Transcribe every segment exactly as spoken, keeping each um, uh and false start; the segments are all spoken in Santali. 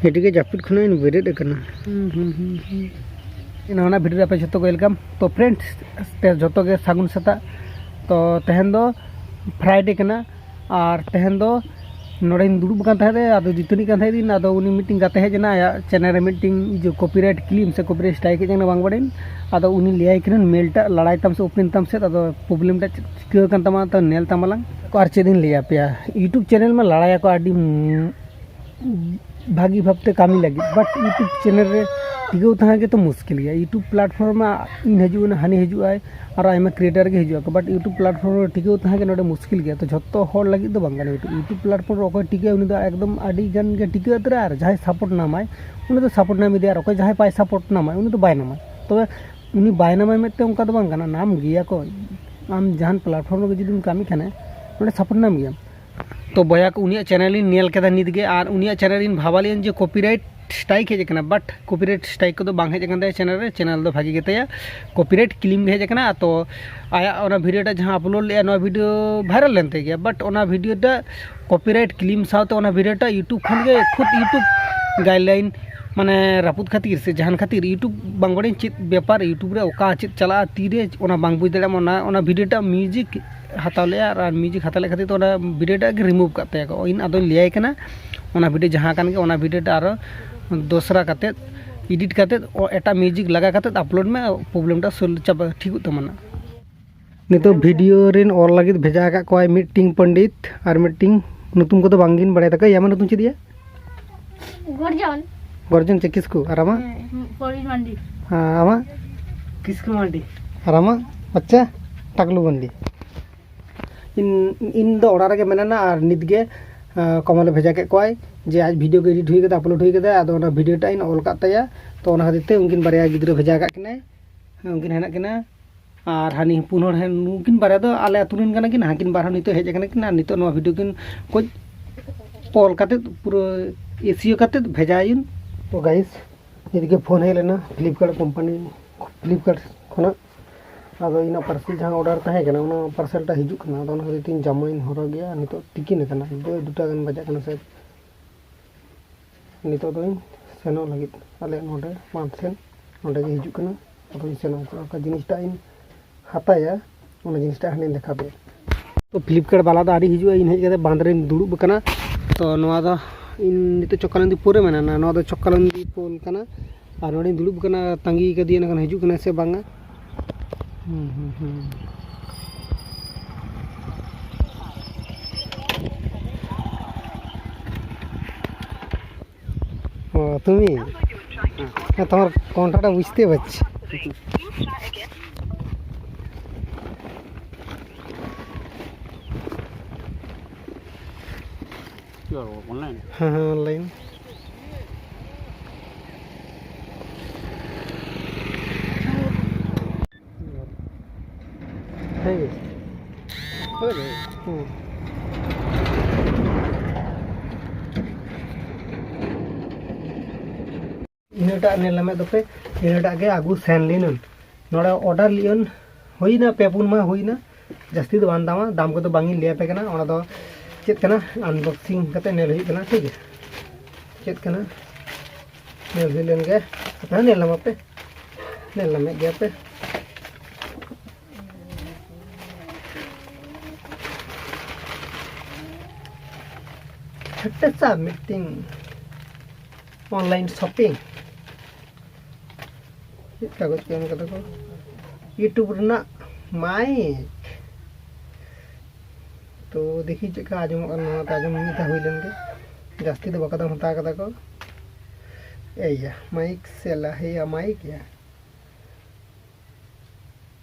ᱱᱤᱛᱚᱜ ᱜᱮ ᱡᱟᱹᱯᱤᱫ ᱠᱷᱚᱱᱟᱜ ᱤᱧ ᱵᱮᱨᱮᱫ ᱟᱠᱟᱱᱟ᱾ ᱦᱩᱸ, ᱦᱩᱸ, ᱦᱩᱸ, ᱦᱩᱸ᱾ ᱱᱟᱣᱟ ᱱᱟᱜ ᱵᱷᱤᱰᱤᱭᱳ ᱨᱮ ᱟᱯᱮ ᱡᱷᱚᱛᱚ ᱠᱚ ᱣᱮᱞᱠᱟᱢ᱾ ᱛᱚ ᱯᱷᱨᱮᱱᱰᱥ, ᱛᱮ ᱡᱷᱚᱛᱚ ᱜᱮ ᱥᱟᱹᱜᱩᱱ ᱥᱮᱛᱟᱜ᱾ ᱛᱚ ᱛᱮᱦᱮᱧ ᱫᱚ ᱯᱷᱨᱟᱭᱰᱮ ᱠᱟᱱᱟ, ᱟᱨ ᱛᱮᱦᱮᱧ ᱫᱚ ᱱᱚᱰᱮᱧ ᱫᱩᱲᱩᱵ ᱟᱠᱟᱱ ᱛᱟᱦᱮᱸᱫ, ᱟᱫᱚ ᱫᱟᱹᱛᱟᱹᱱᱤᱜ ᱠᱟᱱ ᱛᱟᱦᱮᱸᱫ ᱤᱧ᱾ ᱟᱫᱚ ᱩᱱᱤ ᱢᱤᱫᱴᱮᱱ ᱜᱟᱛᱮ ᱦᱮᱡ ᱮᱱᱟ, ᱟᱭᱟᱜ ᱪᱮᱱᱮᱞ ᱨᱮ ᱢᱤᱫᱴᱮᱱ ᱤᱭᱟᱹ ᱠᱚᱯᱤᱨᱟᱭᱤᱴ ᱠᱞᱮᱢ ᱥᱮ ᱠᱚᱯᱤᱨᱟᱭᱤᱴ ᱥᱴᱨᱟᱭᱤᱠ ᱦᱮᱡ ᱮᱱᱟ, ᱵᱟᱝ ᱵᱟᱲᱟᱭᱟᱹᱧ᱾ ᱟᱫᱚ ᱩᱱᱤ ᱞᱟᱹᱭᱟᱭ ᱠᱟᱹᱱᱟᱹᱧ, ᱢᱮᱞ ᱴᱟᱜ ᱞᱟᱲᱟᱭ ᱛᱟᱢ ᱥᱮ ᱳᱯᱮᱱ ᱛᱟᱢ ᱥᱮ, ᱟᱫᱚ ᱯᱨᱚᱵᱞᱮᱢ ᱴᱟᱜ ᱪᱮᱫ ᱪᱤᱠᱟᱹ ᱟᱠᱟᱱ ᱛᱟᱢᱟ, ᱛᱚ ᱧᱮᱞ ᱛᱟᱢᱟᱞᱟᱝ᱾ ᱟᱨ ᱪᱮᱫ ᱤᱧ ᱞᱟᱹᱭᱟ ᱯᱮᱭᱟ, YouTube ᱪᱮᱱᱮᱞ ᱢᱟ ᱞᱟᱲᱟᱭᱟᱠᱚ ᱟᱹᱰᱤ, ᱩᱸ, ᱵᱷᱟᱹᱜᱤ ᱵᱷᱟᱵᱛᱮ ᱠᱟᱹᱢᱤ ᱞᱟᱹᱜᱤᱫ, but YouTube ᱪᱮᱱᱮᱞ ᱨᱮ ᱴᱤᱠᱟᱹᱣ ᱛᱟᱦᱮᱸ ᱜᱮᱛᱚ ᱢᱩᱥᱠᱤᱞ ᱜᱮᱭᱟ᱾ YouTube ᱯᱞᱟᱴᱯᱷᱚᱨᱢ ᱢᱟ ᱤᱧ ᱦᱤᱡᱩᱜ ᱠᱟᱱᱟ, ᱦᱟᱹᱱᱤ ᱦᱤᱡᱩᱜ ᱟᱭ, ᱟᱨᱚ ᱟᱭᱢᱟ ᱠᱨᱤᱭᱮᱴᱟᱨ ᱜᱮ ᱦᱤᱡᱩᱜ ᱟᱠᱚ, but YouTube ᱯᱞᱟᱴᱯᱷᱚᱨᱢ ᱨᱮ ᱴᱤᱠᱟᱹᱣ ᱛᱟᱦᱮᱸ ᱜᱮ ᱱᱚᱰᱮ ᱢᱩᱥᱠᱤᱞ ᱜᱮᱭᱟ᱾ ᱛᱚ ᱡᱷᱚᱛᱚ ᱦᱚᱲ ᱞᱟᱹᱜᱤᱫ ᱫᱚ ᱵᱟᱝ ᱠᱟᱱᱟ YouTube᱾ YouTube ᱯᱞᱟᱴᱯᱷᱚᱨᱢ ᱨᱮ ᱚᱠᱚᱭ ᱴᱤᱠᱟᱹᱜᱼᱟ, ᱩᱱᱤ ᱫᱚ ᱮᱠᱫᱚᱢ ᱟᱹᱰᱤ ᱜᱟᱱ ᱜᱮ ᱴᱤᱠᱟᱹ ᱩᱛᱟᱹᱨᱟ, ᱟᱨ ᱡᱟᱦᱟᱸᱭ ᱥᱟᱯᱳᱨᱴ ᱱᱟᱢᱟᱭ, ᱩᱱᱤ ᱫᱚ ᱥᱟᱯᱳᱨᱴ ᱱᱟᱢ ᱤᱫᱤᱭᱟ, ᱟᱨ ᱚᱠᱚᱭ ᱡᱟᱦᱟᱸᱭ ᱵᱟᱭ ᱥᱟᱯᱳᱨᱴ ᱱᱟᱢᱟᱭ, ᱩᱱᱤ ᱫᱚ ᱵᱟᱭ ᱱᱟᱢᱟᱭ᱾ ᱛᱚᱵᱮ ᱩᱱᱤ ᱵᱟᱭ ᱱᱟᱢᱟᱭ ᱢᱮᱱᱛᱮ ᱚᱱᱠᱟ ᱫᱚ ᱵᱟᱝ ᱠᱟᱱᱟ, ᱱᱟᱢ ᱜᱮᱭᱟ ᱠᱚ᱾ ᱟᱢ ᱡᱟᱦᱟᱱ ᱯᱞᱟᱴᱯᱷᱚᱨᱢ ᱨᱮᱜᱮ ᱡᱩᱫᱤᱢ ᱠᱟᱹᱢᱤ ᱠᱷᱟᱱᱮ, ᱱᱚᱰᱮ ᱥᱟᱯᱳᱨᱴ ᱱᱟᱢ ᱜᱮᱭᱟᱢ᱾ ᱛᱚ ᱵᱚᱭᱦᱟ ᱠᱚ, ᱩᱱᱤᱭᱟᱜ ᱪᱮᱱᱮᱞ ᱤᱧ ᱧᱮᱞ ᱠᱮᱫᱟ ᱱᱤᱛ ᱜᱮ, ᱟᱨ ᱩᱱᱤᱭᱟᱜ ᱪᱮᱱᱮᱞ ᱤᱧ ᱵᱷᱟᱵᱟ ᱞᱮᱫᱟᱹᱧ ᱡᱮ ᱠᱚᱯᱤᱨᱟᱭᱤᱴ ᱥᱴᱨᱟᱭᱤᱠ ᱦᱮᱡ ᱟᱠᱟᱱᱟ, but ᱠᱚᱯᱤᱨᱟᱭᱤᱴ ᱥᱴᱨᱟᱭᱤᱠ ᱠᱚᱫᱚ ᱵᱟᱝ ᱦᱮᱡ ᱟᱠᱟᱱ ᱛᱟᱭᱟ ᱪᱮᱱᱮᱞ ᱨᱮ, ᱪᱮᱱᱮᱞ ᱫᱚ ᱵᱷᱟᱜᱤ ᱜᱮᱛᱟᱭᱟ᱾ ᱠᱚᱯᱤᱨᱟᱭᱤᱴ ᱠᱞᱮᱢ ᱜᱮ ᱦᱮᱡ ᱟᱠᱟᱱᱟ᱾ ᱛᱚ ᱟᱭᱟᱜ ᱚᱱᱟ ᱵᱷᱤᱰᱤᱭᱳ ᱴᱟᱜ ᱡᱟᱦᱟᱸ ᱟᱯᱞᱳᱰ ᱞᱮᱫᱼᱟ, ᱱᱚᱣᱟ ᱵᱷᱤᱰᱤᱭᱳ ᱵᱷᱟᱭᱨᱟᱞ ᱞᱮᱱ ᱛᱟᱭ ᱜᱮᱭᱟ, but ᱚᱱᱟ ᱵᱷᱤᱰᱤᱭᱳ ᱴᱟᱜ ᱠᱚᱯᱤᱨᱟᱭᱤᱴ ᱠᱞᱮᱢ ᱥᱟᱶᱛᱮ ᱚᱱᱟ ᱵᱷᱤᱰᱤᱭᱳ ᱴᱟᱜ YouTube ᱠᱷᱚᱱ ᱜᱮ, ᱠᱷᱩᱫ YouTube ᱜᱟᱭᱤᱰᱞᱟᱭᱤᱱ ᱢᱟᱱᱮ ᱨᱟᱹᱯᱩᱫ ᱠᱷᱟᱹᱛᱤᱨ ᱥᱮ ᱡᱟᱦᱟᱱ ᱠᱷᱟᱹᱛᱤᱨ, YouTube ᱵᱟᱝ ᱵᱟᱲᱟᱭᱟᱹᱧ ᱪᱮᱫ ᱵᱮᱯᱟᱨ, YouTube ᱨᱮ ᱚᱠᱟ ᱪᱮᱫ ᱪᱟᱞᱟᱜᱼᱟ ᱛᱤᱨᱮ, ᱚᱱᱟ ᱵᱟᱝ ᱵᱩᱡᱽ ᱫᱟᱲᱮᱭᱟᱜᱼᱟ᱾ ᱚᱱᱟ, ᱚᱱᱟ ᱵᱷᱤᱰᱤᱭᱳ ᱴᱟᱜ ᱢᱤᱣᱡᱤᱠ ᱦᱟᱛᱟᱣ ᱞᱮᱜᱼᱟ, ᱟᱨ ᱢᱤᱣᱡᱤᱠ ᱦᱟᱛᱟᱣ ᱞᱮᱫ ᱠᱷᱟᱹᱛᱤᱨ ᱛᱮ ᱚᱱᱟ ᱵᱷᱤᱰᱤᱭᱳ ᱴᱟᱜ ᱜᱮ ᱨᱤᱢᱩᱵᱷ ᱠᱟᱜ ᱛᱟᱭᱟ ᱠᱚ᱾ ᱤᱧ ᱟᱫᱚᱧ ᱞᱟᱹᱭᱟᱭ ᱠᱟᱱᱟ, ᱚᱱᱟ ᱵᱷᱤᱰᱤᱭᱳ ᱡᱟᱦᱟᱸ ᱠᱟᱱ ᱜᱮ, ᱚᱱᱟ ᱵᱷᱤᱰᱤᱭᱳ ᱴᱟᱜ ᱟᱨᱚ ᱫᱚᱥᱨᱟ ᱠᱟᱛᱮᱫ, ᱮᱰᱤᱴ ᱠᱟᱛᱮᱫ, ᱚ-, ᱮᱴᱟᱜ ᱢᱤᱣᱡᱤᱠ ᱞᱟᱜᱟ ᱠᱟᱛᱮᱫ ᱟᱯᱞᱳᱰ ᱢᱮ, ᱯᱨᱚᱵᱞᱮᱢ ᱴᱟᱜ ᱥᱚᱞ-, ᱪᱟᱵᱟ, ᱴᱷᱤᱠᱚᱜ ᱛᱟᱢᱟ ᱱᱟᱜ᱾ ᱱᱤᱛᱚᱜ ᱵᱷᱤᱰᱤᱭᱳ ᱨᱮᱱ ᱚᱞ ᱞᱟᱹᱜᱤᱫ ᱵᱷᱮᱡᱟ ᱟᱠᱟᱫ ᱠᱚᱣᱟᱭ ᱢᱤᱫᱴᱤᱝ ᱯᱚᱱᱰᱤᱛ ᱟᱨ ᱢᱤᱫᱴᱤᱝ, ᱧᱩᱛᱩᱢ ᱠᱚᱫᱚ ᱵᱟᱝᱜᱤᱧ ᱵᱟᱲᱟᱭ ᱛᱟᱠᱚᱣᱟ᱾ ᱭᱟ, ᱟᱢᱟᱜ ᱧᱩᱛᱩᱢ ᱪᱮᱫ ᱭᱟ? ᱜᱚᱨᱡᱚᱱ᱾ ᱜᱚᱨᱡᱚᱱ ᱪᱮ ᱠᱤᱥᱠᱩ? ᱟᱨ ᱟᱢᱟᱜ? ᱦᱮᱸ, ᱯᱚᱨᱤᱥ ᱢᱟᱱᱰᱤ᱾ ᱦᱮᱸ, ᱟᱢᱟᱜ? ᱠᱤᱥᱠᱩ ᱢᱟᱱᱰᱤ᱾ ᱟᱨ ᱟᱢᱟᱜ? ᱟᱪᱪᱷᱟ, ᱴᱟᱠᱞᱩ ᱢᱟᱱᱰᱤ᱾ ᱤᱧ, ᱤᱧ ᱫᱚ ᱚᱲᱟᱜ ᱨᱮᱜᱮ ᱢᱮᱱᱟᱧᱟ, ᱟᱨ ᱱᱤᱛ ᱜᱮ, ᱟᱸ, ᱠᱚᱢᱚᱞᱮ ᱵᱷᱮᱡᱟ ᱠᱮᱫ ᱠᱚᱣᱟᱭ ᱡᱮ ᱟᱡ ᱵᱷᱤᱰᱤᱭᱳ ᱠᱚ ᱮᱰᱤᱴ ᱦᱩᱭ ᱠᱟᱫᱟ, ᱟᱯᱞᱳᱰ ᱦᱩᱭ ᱠᱟᱫᱟ, ᱟᱫᱚ ᱚᱱᱟ ᱵᱷᱤᱰᱤᱭᱳ ᱴᱟᱜ ᱤᱧ ᱚᱞ ᱠᱟᱫ ᱛᱟᱭᱟ᱾ ᱛᱚ ᱚᱱᱟ ᱠᱷᱟᱹᱛᱤᱨ ᱛᱮ ᱩᱱᱠᱤᱱ ᱵᱟᱨᱭᱟ ᱜᱤᱫᱽᱨᱟᱹ ᱵᱷᱮᱡᱟ ᱠᱟᱜ ᱠᱤᱱᱟᱭ᱾ ᱦᱮᱸ, ᱩᱱᱠᱤᱱ ᱦᱮᱱᱟᱜ ᱠᱤᱱᱟ᱾ ᱟᱨ ᱦᱟᱹᱱᱤ ᱯᱩᱱ ᱦᱚᱲ ᱦᱮᱱ-, ᱱᱩᱠᱤᱱ ᱵᱟᱨᱭᱟ ᱫᱚ ᱟᱞᱮ ᱟᱹᱛᱩ ᱨᱮᱱ ᱠᱟᱱᱟ ᱠᱤᱱ, ᱦᱟᱹᱱᱠᱤᱱ ᱵᱟᱨ ᱦᱚᱲ ᱱᱤᱛᱚᱜ ᱦᱮᱡ ᱟᱠᱟᱱᱟ ᱠᱤᱱ, ᱟᱨ ᱱᱤᱛᱚᱜ ᱱᱚᱣᱟ ᱵᱷᱤᱰᱤᱭᱳ ᱠᱤᱱ ᱠᱚ ᱚᱞ ᱠᱟᱛᱮᱫ ᱯᱩᱨᱟᱹ ᱮᱥᱤᱭᱳ ᱠᱟᱛᱮᱫ ᱵᱷᱮᱡᱟᱭᱟᱹᱧ᱾ ᱛᱚ ᱜᱟᱭᱤᱥ, ᱱᱤᱛ ᱜᱮ ᱯᱷᱳᱱ ᱦᱮᱡ ᱞᱮᱱᱟ ᱯᱷᱞᱤᱯᱠᱟᱨᱴ ᱠᱳᱢᱯᱟᱱᱤ, ᱯᱷᱞᱤᱯᱠᱟᱨᱴ ᱠᱷᱚᱱᱟᱜ᱾ ᱟᱫᱚ ᱤᱧᱟᱹᱜ ᱯᱟᱨᱥᱮᱞ ᱡᱟᱦᱟᱸ ᱚᱰᱟᱨ ᱛᱟᱦᱮᱸ ᱠᱟᱱᱟ, ᱚᱱᱟ ᱯᱟᱨᱥᱮᱞ ᱴᱟᱜ ᱦᱤᱡᱩᱜ ᱠᱟᱱᱟ᱾ ᱟᱫᱚ ᱚᱱᱟ ᱠᱷᱟᱹᱛᱤᱨ ᱛᱮ ᱤᱧ ᱡᱟᱢᱟᱧ ᱦᱚᱨᱚᱜᱮᱜᱼᱟ᱾ ᱱᱤᱛᱚᱜ ᱛᱤᱠᱤᱱ ᱟᱠᱟᱱᱟ, ᱫᱩ-, ᱫᱩᱴᱟ ᱜᱟᱱ ᱵᱟᱡᱟᱜ ᱠᱟᱱᱟ ᱥᱮ᱾ ᱱᱤᱛᱚᱜ ᱫᱚᱧ ᱥᱮᱱᱚᱜ ᱞᱟᱹᱜᱤᱫ ᱟᱞᱮ ᱱᱚᱰᱮ ᱵᱟᱸᱫᱷ ᱥᱮᱱ᱾ ᱱᱚᱰᱮ ᱜᱮ ᱦᱤᱡᱩᱜ ᱠᱟᱱᱟ᱾ ᱟᱫᱚᱧ ᱥᱮᱱᱚᱜᱼᱟ, ᱚᱠᱟ ᱡᱤᱱᱤᱥᱴᱟᱜ ᱤᱧ ᱦᱟᱛᱟᱭᱟ, ᱚᱱᱟ ᱡᱤᱱᱤᱥᱴᱟᱜ ᱦᱟᱸᱜ ᱤᱧ ᱫᱮᱠᱷᱟᱣ ᱯᱮᱭᱟ᱾ ᱛᱚ, ᱯᱷᱤᱞᱤᱯᱠᱟᱨᱴ ᱵᱟᱞᱟ ᱫᱚ ᱟᱹᱣᱨᱤ ᱦᱤᱡᱩᱜᱼᱟ, ᱤᱧ ᱦᱮᱡ ᱠᱟᱛᱮ ᱵᱟᱸᱫᱷ ᱨᱮᱧ ᱫᱩᱲᱩᱵ ᱟᱠᱟᱱᱟ᱾ ᱛᱚ, ᱱᱚᱣᱟ ᱫᱚ ᱤᱧ ᱱᱤᱛᱚᱜ ᱪᱚᱠᱟᱞᱟᱱᱫᱤ ᱯᱳᱞ ᱨᱮ ᱢᱮᱱᱟᱧᱟ, ᱱᱚᱣᱟ ᱫᱚ ᱪᱚᱠᱟᱞᱟᱱᱫᱤ ᱯᱳᱞ ᱠᱟᱱᱟ᱾ ᱟᱨ ᱱᱚᱰᱮᱧ ᱫᱩᱲᱩᱵ ᱟᱠᱟᱱᱟ, ᱛᱟᱺᱜᱤ ᱠᱟᱫᱮᱭᱟ, ᱮᱱᱠᱷᱟᱱ ᱦᱤᱡᱩᱜ ᱠᱟᱱᱟᱭ ᱥᱮ ᱵᱟᱝᱟ᱾ ᱦᱩᱸ, ᱦᱩᱸ, ᱦᱩᱸ᱾ ও, তুমি? হ্যাঁ, তোমার কণ্ঠটা বুঝতে পারছি। কি করবো, অনলাইন? হ্যাঁ, হ্যাঁ, অনলাইন। ᱦᱮᱸ ᱜᱮ᱾ ᱦᱳᱭ ᱨᱮ᱾ ᱦᱮᱸ᱾ ᱤᱱᱟᱹᱴᱟᱜ ᱧᱮᱞ ᱧᱟᱢᱮᱫ ᱫᱚᱯᱮ, ᱤᱱᱟᱹᱴᱟᱜ ᱜᱮ ᱟᱹᱜᱩ ᱥᱮᱱ ᱞᱤᱱᱟᱹᱧ᱾ ᱱᱚᱰᱮ ᱚᱰᱟᱨ ᱞᱤᱭᱟᱹᱧ, ᱦᱩᱭᱱᱟ ᱯᱮ ᱯᱩᱱ ᱢᱟᱦᱟ ᱦᱩᱭᱱᱟ, ᱡᱟᱹᱥᱛᱤ ᱫᱚ ᱵᱟᱝ ᱫᱟᱢᱟ, ᱫᱟᱢ ᱠᱚᱫᱚ ᱵᱟᱝ ᱤᱧ ᱞᱟᱹᱭ ᱟᱯᱮ ᱠᱟᱱᱟ᱾ ᱚᱱᱟ ᱫᱚ ᱪᱮᱫ ᱠᱟᱱᱟ, ᱟᱱᱵᱚᱠᱥᱤᱝ ᱠᱟᱛᱮ ᱧᱮᱞ ᱦᱩᱭᱩᱜ ᱠᱟᱱᱟ, ᱴᱷᱤᱠ ᱜᱮᱭᱟ? ᱪᱮᱫ ᱠᱟᱱᱟ ᱧᱮᱞ ᱦᱩᱭ ᱞᱮᱱ ᱜᱮ, ᱟᱯᱮ ᱦᱚᱸ ᱧᱮᱞ ᱧᱟᱢ ᱟᱯᱮ, ᱧᱮᱞ ᱧᱟᱢᱮᱫ ᱜᱮᱭᱟ ᱯᱮ᱾ ᱦᱟᱴᱮ ᱥᱟ ᱢᱤᱫᱴᱤᱝ online shopping᱾ ᱪᱮᱫ ᱠᱟᱜᱚᱡᱽ ᱠᱚ ᱮᱢ ᱠᱟᱫᱟ ᱠᱚ? YouTube ᱨᱮᱱᱟᱜ ᱢᱟᱭᱤᱠ᱾ ᱛᱚ ᱫᱮᱠᱷᱤ ᱪᱮᱫ ᱞᱮᱠᱟ ᱟᱸᱡᱚᱢᱚᱜ ᱠᱟᱱᱟ, ᱱᱚᱣᱟ ᱛᱮ ᱟᱸᱡᱚᱢ ᱢᱤᱫ ᱫᱷᱟᱣ ᱦᱩᱭ ᱞᱮᱱ ᱜᱮ᱾ ᱡᱟᱹᱥᱛᱤ ᱫᱚ ᱵᱟᱠᱚ ᱫᱟᱢ ᱦᱟᱛᱟᱣ ᱠᱟᱫᱟ ᱠᱚ᱾ ᱮᱭᱟ ᱢᱟᱭᱤᱠ ᱥᱮ ᱞᱟᱦᱮᱭᱟ ᱢᱟᱭᱤᱠ ᱭᱟ᱾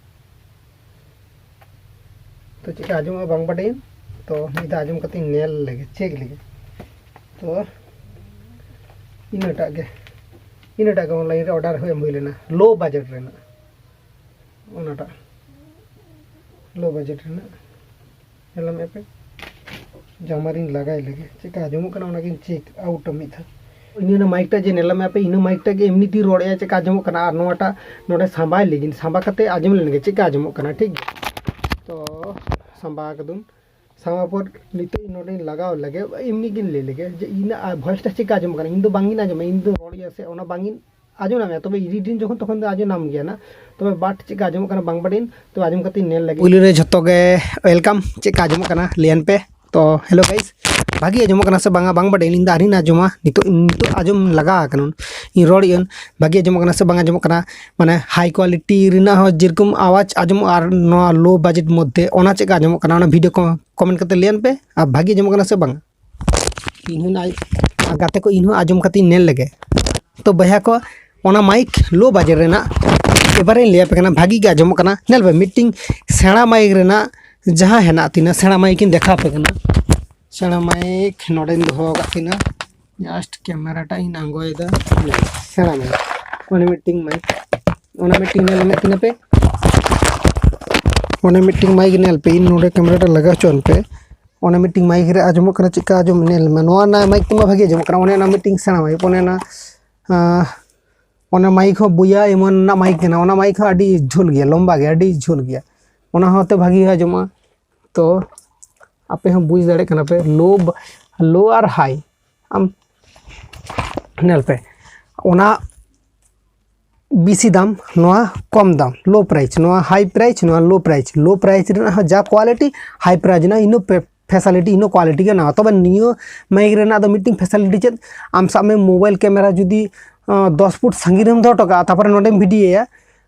ᱛᱚ ᱪᱮᱫᱠᱟ ᱟᱸᱡᱚᱢᱚᱜᱼᱟ ᱵᱟᱝ ᱵᱟᱰᱟᱭᱟᱹᱧ, ᱛᱚ ᱢᱤᱫ ᱫᱷᱟᱣ ᱟᱸᱡᱚᱢ ᱠᱟᱛᱮᱧ ᱧᱮᱞ ᱞᱮᱜᱮ, ᱪᱮᱠ ᱞᱮᱜᱮ᱾ ᱛᱚ ᱤᱱᱟᱹᱴᱟᱜ ᱜᱮ, ᱤᱱᱟᱹᱴᱟᱜ ᱜᱮ online ᱨᱮ order ᱦᱚᱸ ᱮᱢ ᱦᱩᱭ ᱞᱮᱱᱟ, low budget ᱨᱮᱱᱟᱜ, ᱚᱱᱟᱴᱟᱜ low budget ᱨᱮᱱᱟᱜ᱾ ᱧᱮᱞ ᱢᱮ ᱯᱮ, ᱡᱟᱢᱟᱨᱤᱧ ᱞᱟᱜᱟᱭ ᱞᱮᱜᱮ, ᱪᱮᱫᱠᱟ ᱟᱸᱡᱚᱢᱚᱜ ᱠᱟᱱᱟ ᱚᱱᱟᱜᱤᱧ check out ᱟ ᱢᱤᱫ ᱫᱷᱟᱣ᱾ ᱤᱧ ᱚᱱᱟ ᱢᱟᱭᱤᱠ ᱴᱟᱜ ᱡᱮ ᱧᱮᱞ ᱢᱮ ᱯᱮ, ᱤᱱᱟᱹ ᱢᱟᱭᱤᱠ ᱴᱟᱜ ᱜᱮ ᱮᱢᱱᱤ ᱛᱮᱧ ᱨᱚᱲᱮᱜᱼᱟ, ᱪᱮᱫᱠᱟ ᱟᱸᱡᱚᱢᱚᱜ ᱠᱟᱱᱟ, ᱟᱨ ᱱᱚᱣᱟᱴᱟᱜ ᱱᱚᱰᱮ ᱥᱟᱸᱵᱟᱭ ᱞᱟᱹᱜᱤᱫ, ᱥᱟᱸᱵᱟ ᱠᱟᱛᱮ ᱟᱸᱡᱚᱢ ᱞᱮᱱ ᱜᱮ ᱪᱮᱫᱠᱟ ᱟᱸᱡᱚᱢᱚᱜ ᱠᱟᱱᱟ, ᱴᱷᱤᱠ ᱜᱮᱭᱟ᱾ ᱛᱚ ᱥᱟᱸᱵᱟ ᱠᱟᱹᱫᱟᱹᱧ, ᱥᱟᱢᱟ ᱯᱚᱨ ᱱᱤᱛᱚᱜ ᱤᱧ ᱱᱚᱰᱮᱧ ᱞᱟᱜᱟᱣ ᱞᱮᱜᱮ, ᱮᱢᱱᱤ ᱜᱤᱧ ᱞᱟᱹᱭ ᱞᱮᱜᱮ ᱡᱮ ᱤᱧᱟᱹᱜ ᱟᱨ voice ᱴᱟ ᱪᱮᱫ ᱞᱮᱠᱟ ᱟᱸᱡᱚᱢᱚᱜ ᱠᱟᱱᱟ, ᱤᱧ ᱫᱚ ᱵᱟᱝ ᱤᱧ ᱟᱸᱡᱚᱢᱟ, ᱤᱧ ᱫᱚ ᱨᱚᱲ ᱤᱭᱟᱹ ᱥᱮ ᱚᱱᱟ ᱵᱟᱝ ᱤᱧ ᱟᱸᱡᱚᱢ ᱧᱟᱢᱮᱜᱼᱟ᱾ ᱛᱚᱵᱮ editing ᱡᱚᱠᱷᱚᱱ ᱛᱚᱠᱷᱚᱱ ᱫᱚ ᱟᱸᱡᱚᱢ ᱧᱟᱢ ᱜᱮᱭᱟ ᱱᱟᱜ᱾ ᱛᱚᱵᱮ but ᱪᱮᱫ ᱞᱮᱠᱟ ᱟᱸᱡᱚᱢᱚᱜ ᱠᱟᱱᱟ ᱵᱟᱝ ᱵᱟᱰᱟᱭᱤᱧ, ᱛᱚᱵᱮ ᱟᱸᱡᱚᱢ ᱠᱟᱛᱮᱧ ᱧᱮᱞ ᱞᱮᱜᱮ᱾ ᱯᱩᱭᱞᱩ ᱨᱮ ᱡᱷᱚᱛᱚ ᱜᱮ welcome᱾ ᱪᱮᱫ ᱞᱮᱠᱟ ᱟᱸᱡᱚᱢᱚᱜ ᱠᱟᱱᱟ ᱞᱟᱹᱭᱟᱱ ᱯᱮ᱾ ᱛᱚ hello guys, ᱵᱷᱟᱜᱮ ᱟᱸᱡᱚᱢᱚᱜ ᱠᱟᱱᱟ ᱥᱮ ᱵᱟᱝᱟ ᱵᱟᱝ ᱵᱟᱰᱟᱭᱤᱧ, ᱤᱧ ᱫᱚ ᱟᱹᱣᱨᱤᱧ ᱟᱸᱡᱚᱢᱟ᱾ ᱱᱤᱛᱚᱜ ᱱᱤᱛᱚᱜ ᱟᱸᱡᱚᱢ ᱞᱟᱜᱟ ᱟᱠᱟᱱᱟ, ᱤᱧ ᱨᱚᱲ ᱤᱭᱟᱹᱧ, ᱵᱷᱟᱜᱮ ᱟᱸᱡᱚᱢᱚᱜ ᱠᱟᱱᱟ ᱥᱮ ᱵᱟᱝ ᱟᱸᱡᱚᱢᱚᱜ ᱠᱟᱱᱟ, ᱢᱟᱱᱮ high quality ᱨᱮᱱᱟᱜ ᱦᱚᱸ ᱡᱮᱨᱚᱠᱚᱢ ᱟᱣᱟᱡᱽ ᱟᱸᱡᱚᱢᱚᱜᱼᱟ ᱟᱨ ᱱᱚᱣᱟ low budget ᱢᱚᱫᱽᱫᱷᱮ ᱚᱱᱟ ᱪᱮᱫ ᱞᱮᱠᱟ ᱟᱸᱡᱚᱢᱚᱜ ᱠᱟᱱᱟ, ᱚᱱᱟ video ᱠᱚ comment ᱠᱟᱛᱮ ᱞᱟᱹᱭᱟᱱ ᱯᱮ᱾ ᱟᱨ ᱵᱷᱟᱜᱮ ᱟᱸᱡᱚᱢᱚᱜ ᱠᱟᱱᱟ ᱥᱮ ᱵᱟᱝ, ᱤᱧ ᱦᱚᱸ ᱟᱡ ᱟᱨ ᱜᱟᱛᱮ ᱠᱚ ᱤᱧ ᱦᱚᱸ ᱟᱸᱡᱚᱢ ᱠᱟᱛᱮᱧ ᱧᱮᱞ ᱞᱮᱜᱮ᱾ ᱛᱚ ᱵᱚᱭᱦᱟ ᱠᱚ, ᱚᱱᱟ mic low budget ᱨᱮᱱᱟᱜ ᱮᱵᱟᱨᱮᱧ ᱞᱟᱹᱭ ᱟᱯᱮ ᱠᱟᱱᱟ, ᱵᱷᱟᱜᱮ ᱜᱮ ᱟᱸᱡᱚᱢᱚᱜ ᱠᱟᱱᱟ᱾ ᱧᱮᱞ ᱯᱮ, ᱢᱤᱫᱴᱤᱝ ᱥᱮᱬᱟ mic ᱨᱮᱱᱟᱜ ᱡᱟᱦᱟᱸ ᱦᱮᱱᱟᱜ ᱛᱤᱧᱟᱹ, ᱥᱮᱬᱟ mic ᱤᱧ ᱫᱮᱠᱷᱟᱣ ᱟᱯᱮ ᱠᱟᱱᱟ᱾ ᱥᱮᱬᱟ mic ᱱᱚᱰᱮᱧ ᱫᱚᱦᱚ ᱟᱠᱟᱫ ᱛᱤᱧᱟᱹ, just camera ᱴᱟᱜ ᱤᱧ ᱟᱬᱜᱚᱭᱮᱫᱟ᱾ ᱥᱮᱬᱟ mic, ᱚᱱᱮ ᱢᱤᱫᱴᱤᱝ mic, ᱚᱱᱟ ᱢᱤᱫᱴᱤᱝ ᱧᱮᱞ ᱢᱮ ᱛᱤᱱᱟᱹᱜ ᱯᱮ, ᱚᱱᱮ ᱢᱤᱫᱴᱤᱝ mic ᱧᱮᱞ ᱯᱮ, ᱤᱧ ᱱᱚᱰᱮ camera ᱴᱟᱜ ᱞᱟᱜᱟᱣ ᱦᱚᱪᱚᱣᱟᱱ ᱯᱮ᱾ ᱚᱱᱮ ᱢᱤᱫᱴᱤᱝ mic ᱨᱮ ᱟᱸᱡᱚᱢᱚᱜ ᱠᱟᱱᱟ, ᱪᱮᱫᱠᱟ ᱟᱸᱡᱚᱢ ᱧᱮᱞ ᱢᱮ᱾ ᱱᱚᱣᱟ ᱨᱮᱱᱟᱜ mic ᱛᱮᱢᱟ ᱵᱷᱟᱜᱮ ᱟᱸᱡᱚᱢᱚᱜ ᱠᱟᱱᱟ, ᱚᱱᱮ ᱚᱱᱟ ᱢᱤᱫᱴᱤᱝ ᱥᱮᱬᱟ mic, ᱚᱱᱮ ᱚᱱᱟ, ᱟᱸ, ᱚᱱᱟ mic ᱦᱚᱸ ᱵᱚᱭᱟ ᱮᱢᱚᱱ ᱨᱮᱱᱟᱜ mic ᱠᱟᱱᱟ, ᱚᱱᱟ mic ᱦᱚᱸ ᱟᱹᱰᱤ ᱡᱷᱟᱹᱞ ᱜᱮᱭᱟ, ᱞᱚᱢᱵᱟ ᱜᱮᱭᱟ, ᱟᱹᱰᱤ ᱡᱷᱟᱹᱞ ᱜᱮᱭᱟ, ᱚᱱᱟ ᱦᱚᱸᱛᱮ ᱵᱷᱟᱜᱮ ᱟᱸᱡᱚᱢᱚᱜᱼᱟ᱾ ᱛᱚ ᱟᱯᱮ ᱦᱚᱸ ᱵᱩᱡᱽ ᱫᱟᱲᱮᱭᱟᱜ ᱠᱟᱱᱟ ᱯᱮ, low, low ᱟᱨ high ᱟᱢ ᱧᱮᱞ ᱯᱮ, ᱚᱱᱟ ᱵᱮᱥᱤ ᱫᱟᱢ, ᱱᱚᱣᱟ ᱠᱚᱢ ᱫᱟᱢ, low price, ᱱᱚᱣᱟ high price, ᱱᱚᱣᱟ low price᱾ Low price ᱨᱮᱱᱟᱜ ᱦᱚᱸ ᱡᱟ quality, high price ᱨᱮᱱᱟᱜ ᱤᱱᱟᱹ facility, ᱤᱱᱟᱹ quality ᱜᱮ ᱱᱟᱣᱟ᱾ ᱛᱚᱵᱮ ᱱᱤᱭᱟᱹ mic ᱨᱮᱱᱟᱜ ᱫᱚ ᱢᱤᱫᱴᱤᱝ facility ᱪᱮᱫ, ᱟᱢ ᱥᱟᱵ ᱢᱮ mobile camera ᱡᱩᱫᱤ ᱟᱸ, ᱫᱚᱥ ᱯᱷᱩᱴ ᱥᱟᱺᱜᱤᱧ ᱨᱮᱢ ᱫᱚᱦᱚ ᱦᱚᱴᱚ ᱠᱟᱜᱼᱟ, ᱛᱟᱨᱯᱚᱨᱮ ᱱᱚᱰᱮᱢ ᱵᱷᱤᱰᱤᱭᱳᱭᱟ,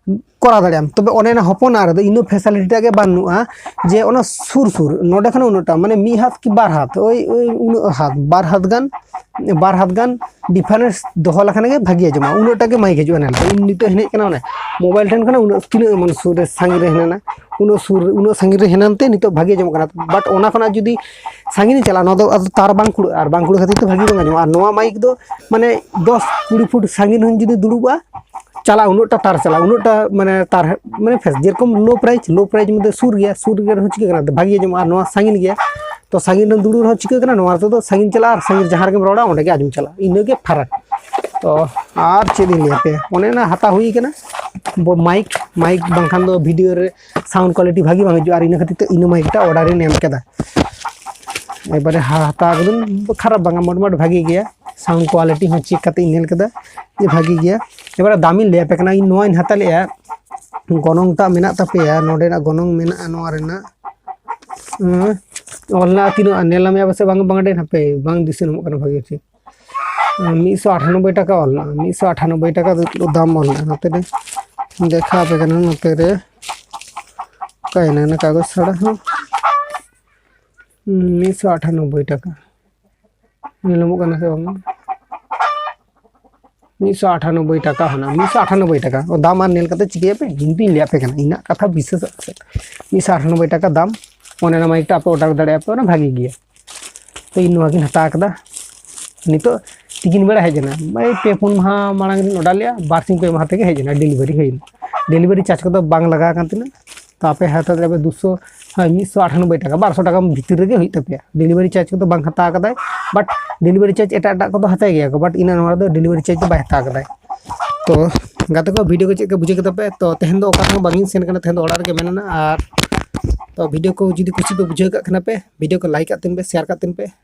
ᱠᱚᱨᱟᱣ ᱫᱟᱲᱮᱭᱟᱜ ᱟᱢ᱾ ᱛᱚᱵᱮ ᱚᱱᱮ ᱚᱱᱟ ᱦᱚᱯᱚᱱᱟᱜ ᱨᱮᱫᱚ ᱤᱱᱟᱹ facility ᱴᱟᱜ ᱜᱮ ᱵᱟᱹᱱᱩᱜᱼᱟ, ᱡᱮ ᱚᱱᱟ ᱥᱩᱨ ᱥᱩᱨ, ᱱᱚᱰᱮ ᱠᱷᱚᱱ ᱩᱱᱟᱹᱜ ᱴᱟ, ᱢᱟᱱᱮ ᱢᱤᱫ ᱦᱟᱛ ᱠᱤ ᱵᱟᱨ ᱦᱟᱛ, ᱳᱭ, ᱳᱭ ᱩᱱᱟᱹᱜ ᱦᱟᱛ, ᱵᱟᱨ ᱦᱟᱛ ᱜᱟᱱ, ᱵᱟᱨ ᱦᱟᱛ ᱜᱟᱱ difference ᱫᱚᱦᱚ ᱞᱮᱠᱷᱟᱱ ᱜᱮ ᱵᱷᱟᱜᱮ ᱟᱸᱡᱚᱢᱚᱜᱼᱟ᱾ ᱩᱱᱟᱹᱜ ᱴᱟ ᱜᱮ mic ᱦᱤᱡᱩᱜᱼᱟ᱾ ᱧᱮᱞ ᱯᱮ, ᱤᱧ ᱱᱤᱛᱚᱜ ᱦᱮᱱᱟᱹᱧ ᱠᱟᱱᱟ ᱚᱱᱮ mobile ᱴᱷᱮᱱ ᱠᱷᱚᱱᱟᱜ ᱩᱱᱟᱹᱜ ᱛᱤᱱᱟᱹᱜ ᱮᱢᱚᱱ ᱥᱩᱨ ᱨᱮ, ᱥᱟᱺᱜᱤᱧ ᱨᱮ ᱦᱮᱱᱟᱱᱟ, ᱩᱱᱟᱹᱜ ᱥᱩᱨ, ᱩᱱᱟᱹᱜ ᱥᱟᱺᱜᱤᱧ ᱨᱮ ᱦᱮᱱᱟᱱ ᱛᱮ ᱱᱤᱛᱚᱜ ᱵᱷᱟᱜᱮ ᱟᱸᱡᱚᱢᱚᱜ ᱠᱟᱱᱟ᱾ But ᱚᱱᱟ ᱠᱷᱚᱱᱟᱜ ᱡᱩᱫᱤ ᱥᱟᱺᱜᱤᱧ ᱪᱟᱞᱟᱜᱼᱟ, ᱱᱚᱣᱟ ᱫᱚ ᱟᱫᱚ ᱛᱟᱨ ᱵᱟᱝ ᱠᱩᱲᱟᱹᱜᱼᱟ, ᱟᱨ ᱵᱟᱝ ᱠᱩᱲᱟᱹ ᱠᱷᱟᱹᱛᱤᱨ ᱛᱮ ᱵᱷᱟᱜᱮ ᱵᱟᱝ ᱟᱸᱡᱚᱢᱚᱜᱼᱟ᱾ ᱟᱨ ᱱᱚᱣᱟ mic ᱫᱚ ᱢᱟᱱᱮ ᱫᱚᱥ ᱠᱩᱲᱤ ᱯᱷᱩᱴ ᱥᱟᱺᱜᱤᱧ ᱦᱚᱸ ᱡᱩᱫᱤ ᱫᱩᱲᱩᱵᱼᱟ, ᱪᱟᱞᱟᱜᱼᱟ, ᱩᱱᱟᱹᱜ ᱴᱟ ᱛᱟᱨ ᱪᱟᱞᱟᱜᱼᱟ, ᱩᱱᱟᱹᱜ ᱴᱟ ᱢᱟᱱᱮ ᱛᱟᱨ, ᱢᱟᱱᱮ ᱯᱷᱮᱥ, ᱡᱮᱨᱚᱠᱚᱢ low price, low price ᱢᱚᱫᱽᱫᱷᱮ ᱥᱩᱨ ᱜᱮᱭᱟ, ᱥᱩᱨ ᱜᱮ ᱨᱮᱦᱚᱸ ᱪᱤᱠᱟᱹᱜ ᱠᱟᱱᱟ, ᱵᱷᱟᱜᱮ ᱟᱸᱡᱚᱢᱚᱜᱼᱟ᱾ ᱟᱨ ᱱᱚᱣᱟ ᱥᱟᱺᱜᱤᱧ ᱜᱮᱭᱟ, ᱛᱚ ᱥᱟᱺᱜᱤᱧ ᱨᱮᱢ ᱫᱩᱲᱩᱵ ᱨᱮᱦᱚᱸ ᱪᱤᱠᱟᱹᱜ ᱠᱟᱱᱟ, ᱱᱚᱣᱟ ᱨᱮᱫᱚ ᱥᱟᱺᱜᱤᱧ ᱪᱟᱞᱟᱜᱼᱟ ᱟᱨ ᱥᱟᱺᱜᱤᱧ ᱡᱟᱦᱟᱸ ᱨᱮᱜᱮᱢ ᱨᱚᱲᱟ ᱚᱸᱰᱮ ᱜᱮ ᱟᱸᱡᱚᱢ ᱪᱟᱞᱟᱜᱼᱟ, ᱤᱱᱟᱹ ᱜᱮ ᱯᱷᱟᱨᱟᱠ᱾ ᱛᱚ ᱟᱨ ᱪᱮᱫ ᱤᱧ ᱞᱟᱹᱭ ᱟᱯᱮᱭᱟ, ᱚᱱᱮ ᱚᱱᱟ ᱦᱟᱛᱟᱣ ᱦᱩᱭ ᱠᱟᱱᱟ, ᱢᱟᱭᱤᱠ ᱢᱟᱭᱤᱠ ᱵᱟᱝᱠᱷᱟᱱ ᱫᱚ ᱵᱷᱤᱰᱤᱭᱳ ᱨᱮ ᱥᱟᱣᱩᱱᱰ ᱠᱳᱣᱟᱞᱤᱴᱤ ᱵᱷᱟᱹᱜᱤ ᱵᱟᱝ ᱦᱤᱡᱩᱜᱼᱟ, ᱟᱨ ᱤᱱᱟᱹ ᱠᱷᱟᱹᱛᱤᱨ ᱛᱮ ᱤᱱᱟᱹ ᱢᱟᱭᱤᱠ ᱴᱟᱜ ᱚᱰᱟᱨ ᱤᱧ ᱮᱢ ᱠᱮᱫᱟ᱾ ᱮᱵᱟᱨᱮ ᱦᱟᱛᱟᱣ ᱠᱮᱫᱟᱹᱧ, ᱠᱷᱟᱨᱟᱯ ᱵᱟᱝᱟ, ᱢᱚᱴᱟᱢᱩᱴᱤ ᱵᱷᱟᱹᱜᱤ ᱜᱮᱭᱟ᱾ ᱥᱟᱣᱩᱱᱰ ᱠᱳᱣᱟᱞᱤᱴᱤ ᱦᱚᱸ ᱪᱮᱠ ᱠᱟᱛᱮ ᱤᱧ ᱧᱮᱞ ᱠᱮᱫᱟ ᱡᱮ ᱵᱷᱟᱹᱜᱤ ᱜᱮᱭᱟ᱾ ᱮᱵᱟᱨᱮ ᱫᱟᱢᱤᱧ ᱞᱟᱹᱭ ᱟᱯᱮ ᱠᱟᱱᱟ, ᱤᱧ ᱱᱚᱣᱟᱧ ᱦᱟᱛᱟᱣ ᱞᱮᱜᱼᱟ, ᱜᱚᱱᱚᱝ ᱴᱟᱜ ᱢᱮᱱᱟᱜ ᱛᱟᱯᱮᱭᱟ, ᱱᱚᱰᱮᱱᱟᱜ ᱜᱚᱱᱚᱝ ᱢᱮᱱᱟᱜᱼᱟ ᱱᱚᱣᱟ ᱨᱮᱱᱟᱜ, ᱦᱮᱸ, ᱚᱞ ᱢᱮᱱᱟᱜᱼᱟ ᱛᱤᱱᱟᱹᱜ, ᱧᱮᱞ ᱧᱟᱢᱮᱭᱟ ᱯᱟᱥᱮ ᱵᱟᱝ, ᱵᱟᱝ ᱰᱮ ᱦᱟᱯᱮ, ᱵᱟᱝ ᱫᱤᱥᱟᱹ ᱧᱟᱢᱚᱜ ᱠᱟᱱᱟ ᱵᱷᱟᱹᱜᱤ ᱴᱷᱤᱠ᱾ ᱢᱤᱫ ᱥᱚ ᱟᱴᱷᱟᱱᱚᱵᱵᱳᱭ ᱴᱟᱠᱟ ᱚᱞ ᱢᱮᱱᱟᱜᱼᱟ, ᱢᱤᱫ ᱥᱚ ᱟᱴᱷᱟᱱᱚᱵᱵᱳᱭ ᱴᱟᱠᱟ ᱫᱟᱢ ᱚᱞ ᱢᱮᱱᱟᱜᱼᱟ᱾ ᱱᱚᱛᱮ ᱨᱮ ᱫᱮᱠᱷᱟᱣ ᱟᱯᱮ ᱠᱟᱱᱟ, ᱱᱚᱛᱮ ᱨᱮ ᱚᱠᱟᱭᱮᱱᱟ ᱚᱱᱟ ᱠᱟᱜᱚᱡᱽ ᱪᱷᱟᱲᱟ ᱦᱚᱸ? ᱢᱤᱫ ᱥᱚ ᱟᱴᱷᱟᱱᱚᱵᱵᱳᱭ ᱴᱟᱠᱟ᱾ ᱧᱮᱞᱚᱜᱚᱜ ᱠᱟᱱᱟ ᱥᱮ ᱵᱟᱝ? ᱢᱤᱫ ᱥᱚ ᱟᱴᱷᱟᱱᱚᱵᱵᱳᱭ ᱴᱟᱠᱟ ᱦᱟᱱᱟ, ᱢᱤᱫ ᱥᱚ ᱟᱴᱷᱟᱱᱚᱵᱵᱳᱭ ᱴᱟᱠᱟ᱾ ᱚ, ᱫᱟᱢ ᱟᱨ ᱧᱮᱞ ᱠᱟᱛᱮ ᱪᱤᱠᱟᱹᱭᱟᱯᱮ? ᱤᱧ ᱫᱩᱧ ᱞᱟᱹᱭᱟᱯᱮ ᱠᱟᱱᱟ, ᱤᱧᱟᱹᱜ ᱠᱟᱛᱷᱟ ᱵᱤᱥᱥᱟᱹᱥᱚᱜ ᱯᱮ᱾ ᱢᱤᱫ ᱥᱚ ᱟᱴᱷᱟᱱᱚᱵᱵᱳᱭ ᱴᱟᱠᱟ ᱫᱟᱢ, ᱚᱱᱮ ᱚᱱᱟ ᱢᱟᱭᱤᱠ ᱴᱟᱜ ᱟᱯᱮ ᱚᱰᱟᱨ ᱫᱟᱲᱮᱭᱟᱜᱼᱟ ᱯᱮ, ᱚᱱᱟ ᱵᱷᱟᱜᱤ ᱜᱮᱭᱟ᱾ ᱛᱚ, ᱤᱧ ᱱᱚᱣᱟ ᱜᱤᱧ ᱦᱟᱛᱟᱣ ᱠᱟᱫᱟ᱾ ᱱᱤᱛᱚᱜ ᱛᱤᱠᱤᱱ ᱵᱮᱲᱟ ᱦᱮᱡ ᱮᱱᱟ, ᱳᱭ ᱯᱮ ᱯᱩᱱ ᱢᱟᱦᱟ ᱢᱟᱲᱟᱝ ᱨᱤᱧ ᱚᱰᱟᱨ ᱞᱮᱜᱼᱟ, ᱵᱟᱨ ᱥᱤᱧ ᱯᱮ ᱢᱟᱦᱟ ᱛᱮᱜᱮ ᱦᱮᱡ ᱮᱱᱟ, ᱰᱮᱞᱤᱵᱷᱟᱨᱤ ᱦᱩᱭ ᱮᱱᱟ᱾ ᱰᱮᱞᱤᱵᱷᱟᱨᱤ ᱪᱟᱨᱡᱽ ᱠᱚᱫᱚ ᱵᱟᱝ ᱞᱟᱜᱟᱣ ᱠᱟᱱ ᱛᱤᱧᱟᱹ᱾ ᱛᱚ, ᱟᱯᱮ ᱦᱟᱛᱟᱣ ᱫᱟᱲᱮᱭᱟᱜᱼᱟ ᱯᱮ ᱫᱩᱥᱚ, ᱦᱳᱭ, ᱢᱤᱫ ᱥᱚ ᱟᱴᱷᱟᱱᱚᱵᱵᱳᱭ ᱴᱟᱠᱟ, ᱵᱟᱨᱥᱚ ᱴᱟᱠᱟ ᱵᱷᱤᱛᱤᱨ ᱨᱮᱜᱮ ᱦᱩᱭᱩᱜ ᱛᱟᱯᱮᱭᱟ᱾ ᱰᱮᱞᱤᱵᱷᱟᱨᱤ ᱪᱟᱨᱡᱽ ᱠᱚᱫᱚ ᱵᱟᱝ ᱦᱟᱛᱟᱣ ᱠᱟᱫᱟᱭ, but ᱰᱮᱞᱤᱵᱷᱟᱨᱤ ᱪᱟᱨᱡᱽ ᱮᱴᱟᱜ ᱮᱴᱟᱜ ᱠᱚᱫᱚ ᱦᱟᱛᱟᱣ ᱜᱮᱭᱟ ᱠᱚ, but ᱤᱱᱟᱹ ᱱᱚᱣᱟ ᱨᱮᱫᱚ ᱰᱮᱞᱤᱵᱷᱟᱨᱤ ᱪᱟᱨᱡᱽ ᱫᱚ ᱵᱟᱭ ᱦᱟᱛᱟᱣ ᱠᱟᱫᱟᱭ᱾ ᱛᱚ, ᱜᱟᱛᱮ ᱠᱚ, ᱵᱷᱤᱰᱤᱭᱳ ᱠᱚ ᱪᱮᱫ ᱞᱮᱠᱟ ᱵᱩᱡᱷᱟᱹᱣ ᱠᱮᱫᱟ ᱯᱮ? ᱛᱚ, ᱛᱮᱦᱮᱧ ᱫᱚ ᱚᱠᱟ ᱨᱮᱦᱚᱸ ᱵᱟᱝᱤᱧ ᱥᱮᱱ ᱠᱟᱱᱟ, ᱛᱮᱦᱮᱧ ᱫᱚ ᱚᱲᱟᱜ ᱨᱮᱜᱮ ᱢᱮᱱᱟᱜᱼᱟ᱾ ᱟᱨ ᱛᱚ, ᱵᱷᱤᱰᱤᱭᱳ ᱠᱚ ᱡᱩᱫᱤ ᱠᱩᱥᱤ ᱯᱮ ᱵᱩᱡᱷᱟᱹᱣ ᱠᱟᱜ ᱠᱷᱟᱱ ᱯᱮ, ᱵᱷᱤᱰᱤᱭᱳ ᱠᱚ ᱞᱟᱭᱤᱠ ᱠᱟᱜ ᱛᱤᱧ ᱯᱮ, ᱥᱮᱭᱟᱨ ᱠᱟᱜ ᱛᱤᱧ ᱯᱮ᱾